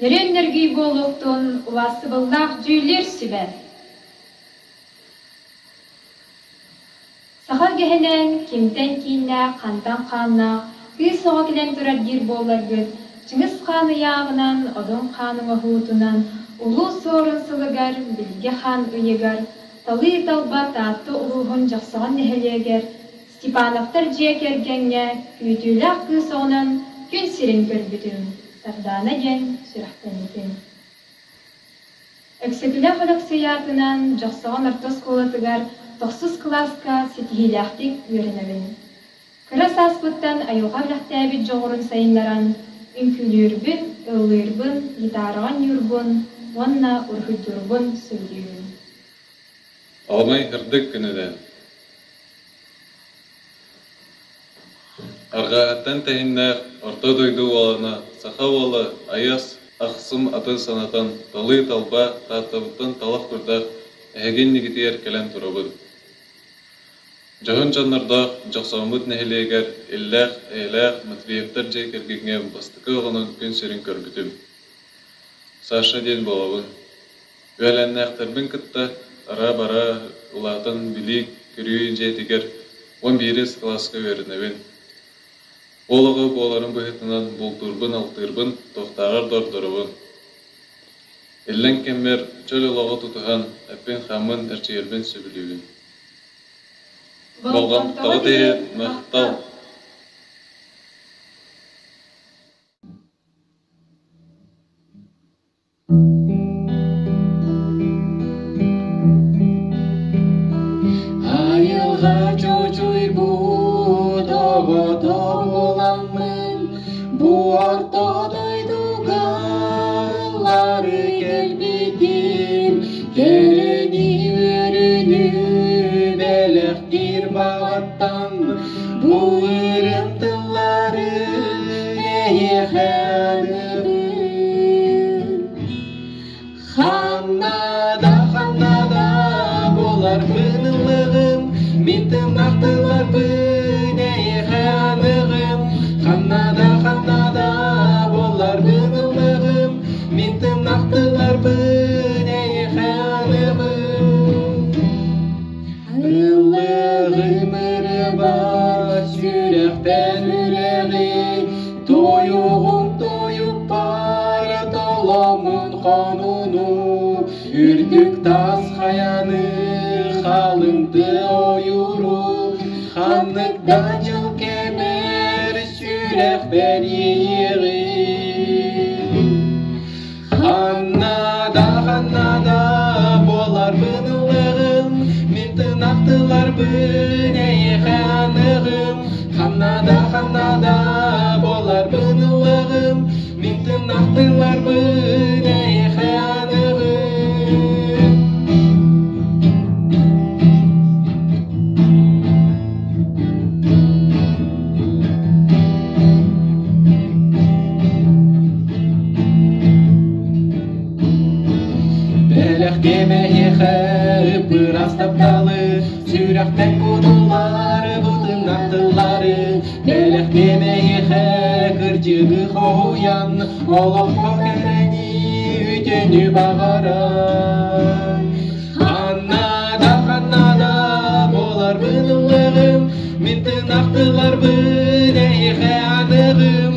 Нөрүөн нөргүй буолуохтун убаастабыллаах дьүүллүүр сүбэ! Саха үгэһинэн кимтэн кииннээх, хантан хааннаах кыыс оҕо кэлэн турар диир буолларгыт, Чыҥыс Хаан ыйааҕынан, Одун Хаан оҥоһуутунан Улуу Суорун сылыгар, Билгэ Хаан ыйыгар, Талыы-талба Таатта улууһун Дьохсоҕон нэһилиэгэр Степановтар дьиэ кэргэҥҥэ күүтүүлээх кыыс оҕонон күн сирин көрбүтүм, Сардаана диэн сүрэхтэммитим. Өксөкүлээх Өлөксөй аатынан Дьохсоҕон орто оскуолатыгар тохсус кылааска ситиһиилээхтик үөрэнэбин. Кыра сааспыттан айылҕа бэлэхтээбит дьоҕурун сайыннаран, үҥкүүлүүрбүн, ыллыырбын, гитараҕа оонньуурбун уонна уруһуйдуурбун сөбүлүүбүн. Аламай ырдык күнүнэн Арҕаһыттан тэһиннээх орто дойду уолана саха уола айас ахсым аты санатан талыы-талба Тааттабыттан талах курдаах эһиги иннигитигэр кэлэн турабын. Дьоһун дьоннордоох Дьохсооммут нэһилиэгэр иллээх, эйэлээх Матвеевтар дьиэ кэргэҥҥэ бастакы оҕонон күн сирин көрбүтүм. Саша диэн буолабын. Үөлээннээхтэрбин кытта ара-бара улаатан билии-көрүү дьиэтигэр 11-ис кылааска үөрэнэбин. Уол оҕо буоларым быһыытынан бултуурбун-алтыырбын туохтааҕар да ордоробун. Иллэҥ кэммэр чөл олоҕу тутуһан, эппин-хааммын эрчийэрбин сөбүлүүбүн. Болҕомтоҕут иһин махтал! Айылҕа чуучуйбут оҕото буоламмын, бу орто дойдуга ыллары кэлбитим, кэрэни үөрүүнү бэлэхтиир баҕаттан, бу ырыам тыллары эйиэхэ аныыбын. Ханна да, ханна да буоларбын ыллыгым, мин тымнахтыларбын эйиэхэ аныгым. Ханна да, ханна да буоларбын ыллыгым, мин тымнахтыларбын эйиэхэ аныгым. Ыллыгым ырыабар сүрэхтэн үрэҕи Туйугум туйукпар толоммун хонууну, Үрдүк таас хайаны, халыҥ тыа ойууру, Ханнык да дьыл кэмэр сүрэхпэр иэйиэҕим. Ханна да, ханна да буоларбын ыллыгым, мин тынахтыларбын эйиэхэ аныгым. Ханна да, ханна да буоларбын ыллыгым, мин тынахтыларбын эйиэхэ аныгым. Бэлэхтиэм эһиэхэ ыппырас тапталы, сүрэхтэн кутуллары, бутуннах тыллары. Бэлэхтиэм эһиэхэ кырдьыгы хоһуйан, олоххо кэрэни, үтүөнү баҕаран. Ханна да, ханна да буоларбын ыллыгым, мин тыынахтыларбын эйиэхэ аныгым.